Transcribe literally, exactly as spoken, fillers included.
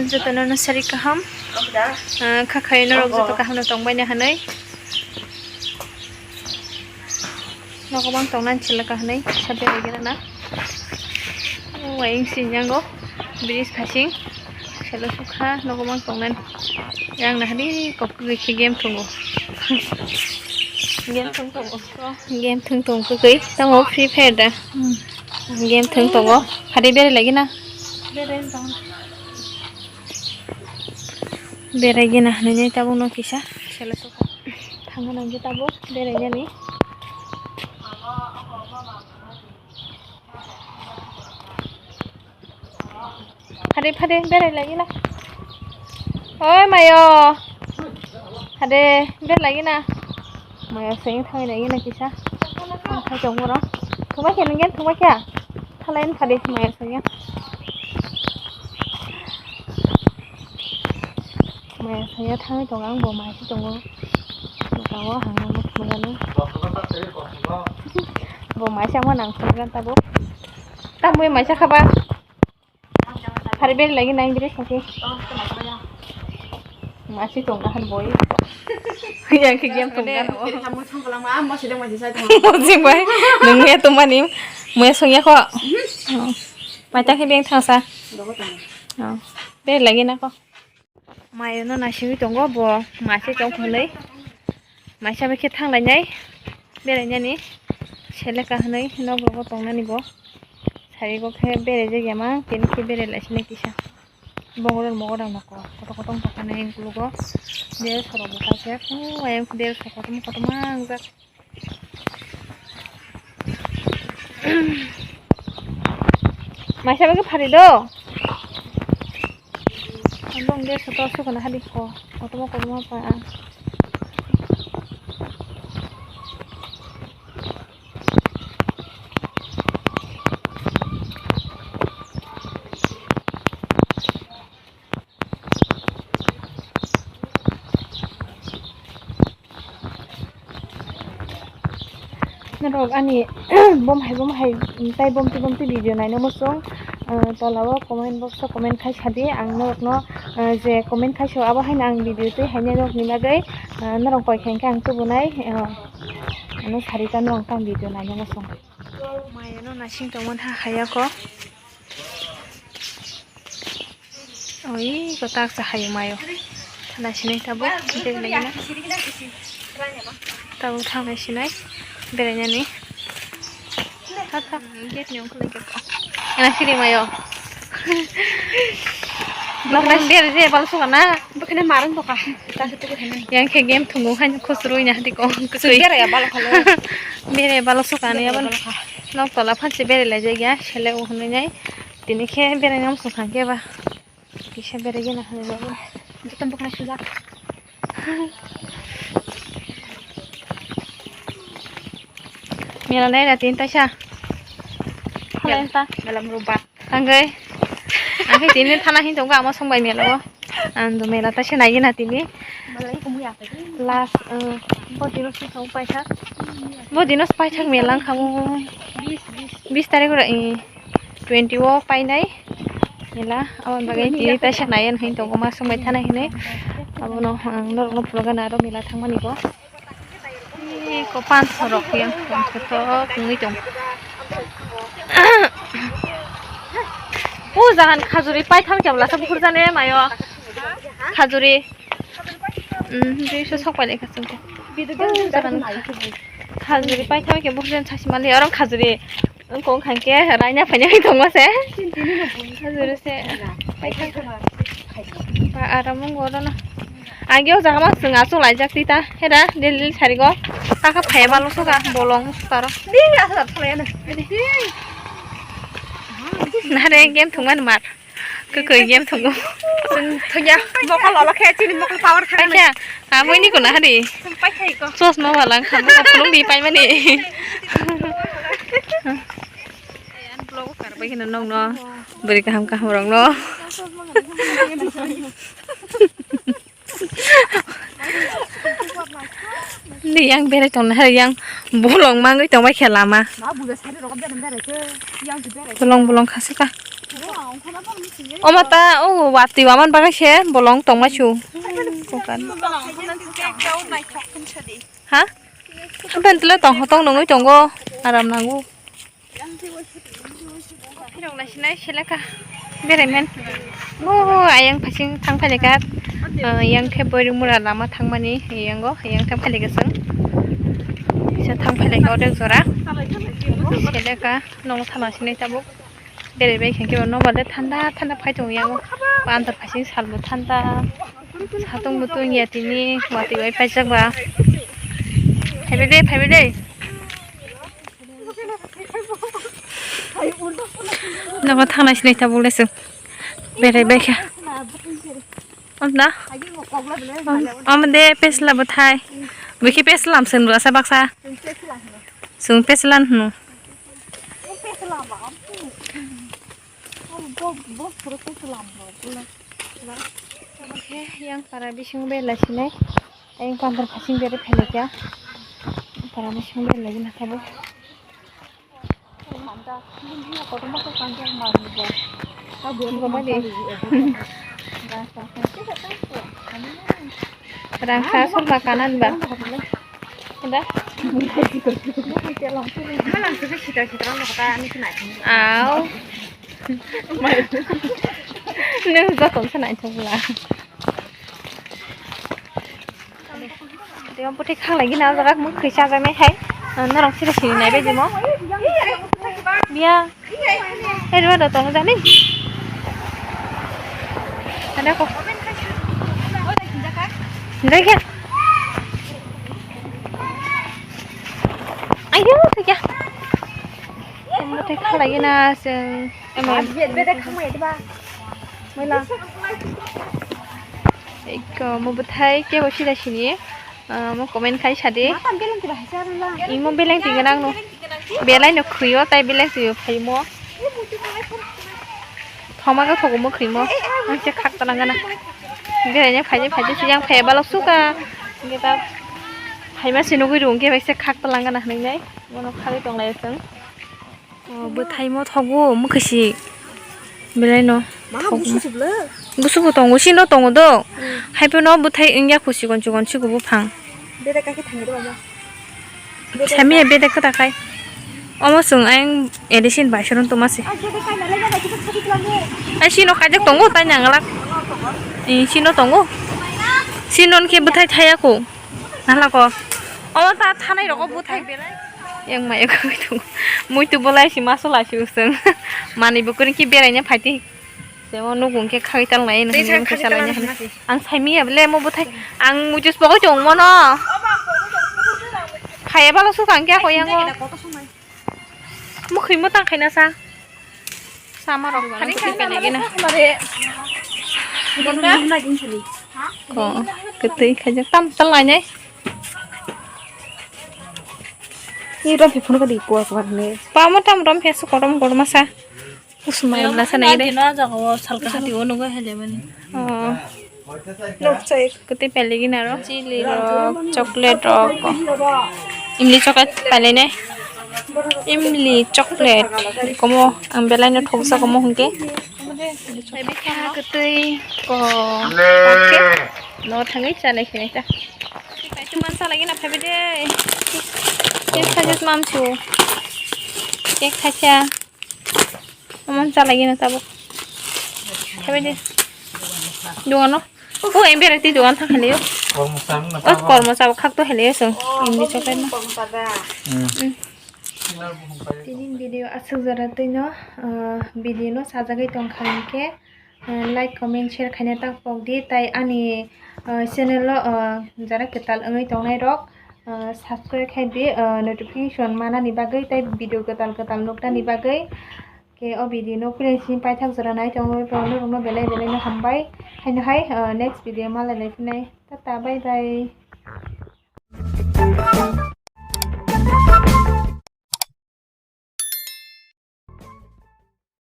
Jotono no sari kaham. Ah, khakhai norok joto kaham no tongbai na hinwi. Nogo bang tongna chila kahinwi sabe lagi na. Wayang sinjango bridge phasing. Selo sukha nogo bang tongna. Yang nahani kok khe game thungo. Game thung tongo. Game thung tong khe tamo Free Fire da. Game thung tongo. Hadi bere lagi na. Berai gina hinwi tabuk no kisa selo sukha. Thangna nangkhe tabuk berai nani. Phade phade berai lagi na. Oi mayo. Phade berai lagi na. Mayo seng thangwi lagi na kisa. Ang khai tong oro. Thuma khe nangkhe thuma khe. Thalai wngkha de maya songya. Maya songya thangwi tongo, ang bo mai se tongo. Nukango hangno nukmano. Bo mai se amo nang songya tabuk. Tamwi mai se khaba. Hari beri lagi nang diri sasi. Masi tong ahar boy. Yang ke game tong kan. Mosing bai. Nung ya tumani. Muya songya ko. Mata ke beng thangsa. Beri lagi na ko. Mayo no nasingwi tongo bo. Masi tong khonoi. Maisa bai khe thanglainai berainani seleka hinwi nok rogo tongnani bo sarigo khe beraijak ya mang tini khe berai laisinai kisa bongorok mogodang noko kotor kotor tongkha nai ukologo derso rok bo kaisa phungo ayang derso kotorma kotorma wngjak. Maisa bai khe phari do. Abong de soto asuk kana hadi ko. Kotorma kotorma pa. Norok ani bom hai bom hai tai bom ti bom ti video naina muchung, ah, tola o comment box o comment khai sadi ang norok no, ah, je comment khai so abo haino ang video twi haino norok ni bagwi, ah, norok koi kha hwnkhe ang tubunai, ah, ano sarita no ang tang video naina muchung. Maya no nasing tongmani ha haya ko. Oi, kotak sa hayo mayo. Thana sinai tabuk, beri lagi na. Tabuk thana sinai, beri nani. Thak, thak. Gate ni ungkul gate. Ena siri mayo. Nokni beri je bal suka na. Bukene marang toka. Yang khe game thungo haino khusrui na hadi ko. Beri ya bal khalo. Beri bal suka ni abon. Nok tola phansi beri lai jagya, sele o hwnwi nai. Tini khe berai nam sung kha khe ba. Kisa berai gana hwnwi ba. Joto bwkhwnai sujak. Mela nai ra tin taisa. Mela, mela mruba. Tangwi. Ang khe tini thana hin tongo ama song bai mela o. Ang do mela taisa nai gana tini. Last, uh, bo dino si thong paithak. Bo dino paithak mela ang khamu. Bis tarik ora, eh. Twenty o painai mela, aboni bagwi tini taisa nai ani hinwi tongo, ma swngbai thana hinwi. Abono ang norokno phunukgana aro mela thangmani bo. Eko pansa rok yang tongthok wngwi tong. O jagan khajuri paitham khe bwlasa buphurjani mayo. Khajuri. Hmm, jui se sok pai lai kha chwng khe. O jagan khajuri paitham khe buphurjani sasimali oro khajuri. Wngkha wngkha khe raina phaina wngwi tongma se. Hajuru se. Ba aram wngwi oro no. Agi o jaga ma chwng achuk laijak twi ta. Hera lil lil sarigo. Kaka phaiya balo suka bolong sukaro. Nare game thwngmani mar. Kwkwi game thwngo. Chwng thwngya mokol lolo khe chini mokol power thangya. Paikha, amoni kono hari. Chwng paikha iko. Chosma wala wngkha mokol phulung di paimani. Vlog karbai kheno nokno bwrwi kaham kaham rokno. Ni yang berai tongna hai yang bolong mangwi tongbai khe lama. Ma buja sari rok berai berai khe yang si berai. Bolong bolong khasika. Omo ta o watwi waman bagwi se bolong tongma su. Bukan. Ha? Hapen tele tong hotong nungwi tongo. Aram nango. Phirok naisinai seleka. Beraimen. O ayang phasing thang phaileka. Yang khe boiring mura lama thangmani yango yang thang phaileka chwng. Kisa thang phaileka odek jora. Seleka nongo thana sinai tabuk. Berai bai khe kebo nobar de thanda thanda phai tongo yango. Andar phasing salbo thanda. Satung bo tungya tini watwi bai paijak ba. Phaibai de, phaibai de. Nogo thangna sinai tabuk le chwng. Berai bai kha. Amda. Amde pesla bwthai. Bwkhe peslam swnrwsa baksa. Chwng peslan hwno. Yang para bising bela sinai. Yang pantar kasing bere phelekya. Para bising bela lagi na tabo. Rangsa sulba kanan ba. Udah. Aw. Nung joto se nai thok la. Dia putih khalai gina jaga mung khisa jame hai. Norok sini sini nai bai dimo. Biya. Hei, ruwa da tong jani. Ada ko. Jai kya? Ayo, jai kya? Kamu teh khalai na seng. Emang. Beda kamu ya, coba. Mana? Eko, mo bwthai kebo sida sini. Ah, mo comment khai sadi. Imo beleng tingga nang no. Belai no khuyo, tai beleng tuyo phaimo. Thoma ga thogo mo khuimo. Ang se khak talang gana. Gere ne phaide phaide se yang phai balo suka. Geta phaima se nugui rung ke bai se khak talang gana hwnwi nai. Mono khali tong lai thung. O, bwthaimo thogo, mwkhwisi. Belaino. Ma thogo. Busu se bwle? Busu bo tongo, sino tongo do. Hmm. Haiphano bwthai wngya kho, chikon chikon sigo buphang. Bede kaki thangi do ma. Sami ya bede kwta khai. Omo chwng ayang edisin bai soron toma se. Ai, bede kai na lai na, kita thagi tlango. Ai, sino kaijak tongo, tai nangalak. Tongo, tongo. Eh, sino tongo. Sino khe bwthai thaya kho. Nalako. O ta thanai rogo bwthai berai. Yang mai koi tu. Mui tu bolai si maso lai si usung. Mani bukuring ki berai nya phaiti. Jemo nukung ke khai tal nai. Tei nang sai khai kaisa tal lai nai. Ang sai mi able mo bwthai. Ang mujus pokoi tong mono. Khai balo su kang kya ko yang o. Mukhwi mo tang khaina sa. Sama rok khani khani khaina gina. Ko ketui khaja tam tal nai nai. Ni rom phi phone ko di ko ko ne. Pamo tam rom phi su korom korom sa. Usmai bla sa nai re. Dino jaga o salka hati o nugo hele mani. Oh. Kwtwi pailai gini aro. Chili rok, chocolate rok. Imli chocolate pailai nai. Imli chocolate. Komo ang belai no thoksa komo hwnkhe. Kwtwi ko. No thangwi chalai khe ta. Kaisa mansa lagi na phaibai de. Cake khaisa mamsu. Cake khaisa. Omo chalai gina tabuk. Khabai de. Dogano. O, em berai twi dogan thang haliyo. Kormo chang na. O, kormo chabo khak to haliyo song. Indi chokai na. Hmm. Tini video aswk jora twi no, ah, video no sajagwi tong kha hwnkhe, ah, like, comment, share khaina ta pok di. Tai ani, ah, channel o, ah, jara kwtal wngwi tongnai rok, ah, subscribe khai di, ah, notification manani bagwi tei video kwtal kwtal nuknani bagwi. Khe o video no phrwng simi paithak jora nai tongo, norok no belai belai no hambai. Haino hai, ah, next video malai lai phinai. Tata, bye bye.